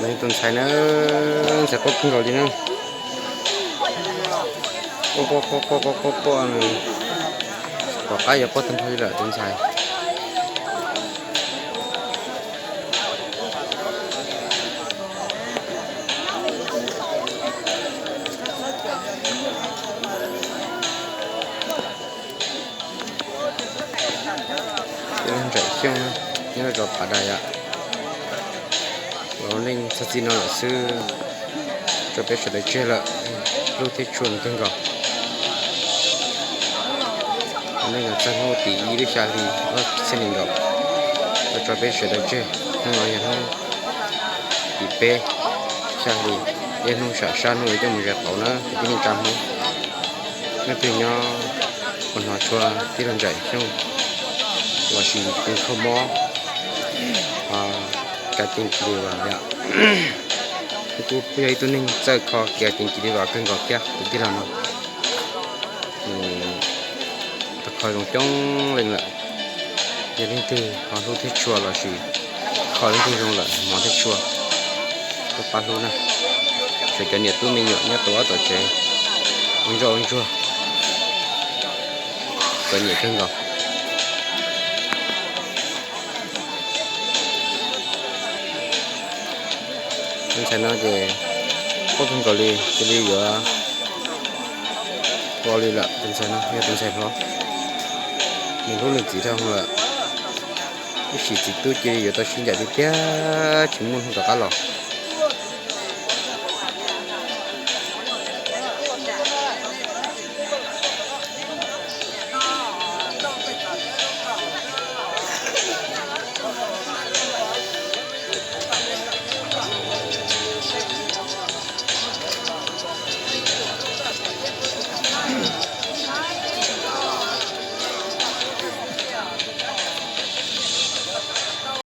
Tus ntxhais na, ntxhais quaj kawg nkaus li na. Quaj quaj quaj quaj quaj quaj, tom qab yuav quaj tag nrho li lawm tus ntxhais. Tij laug Ntsaim Xyooj nyob rau Phav Dais yom. Los ua neej txog txij no lawm xwb, tso peb sawv daws tseg lawm, hlub thiab tshua nws kawg nkaus. Ua neej txog hnub tim ib lub xya hli ob txhiab nees nkaum, tso peb sawv daws tseg. Hnub no yog hnub tim peb xya hli, yog hnub sam sab hnub yuav coj mus zais qauv na kwv tij neej tsa Hmoob. Leej twg nyob puas hnov tshua tij laug Ntsaim Xyooj lossis Kws Khaub Mob, Ka Cees Cis Lis Vas yom. Kuv kuj yog ib tug neeg txawj kho Ka Cees Cis Lis Vas kawg nkaus thiab tus tij laug no. Tau kho zoo coob leej lawm, yog leej twg ho hlub thiab tshua lossis kho leej twg zoo lawm hmov thiab tshua, kuj pab hlub na. Txhua cov niam tub me nyuam nyob rau ob tom tsev, ua ntsoj ua ntsuag, txom nyem kawg nkaus. Tus ntxhais no ces quaj kawg nkaus li, cia li yuav ua li lawm. Tus ntxhais no yog tus ntxhais hlob, nws hlub nws txiv dhau lawm, ib sim txiv tub cia li yuav tau sib ncaim tiag tiag, tsis muaj hnub rov qab los.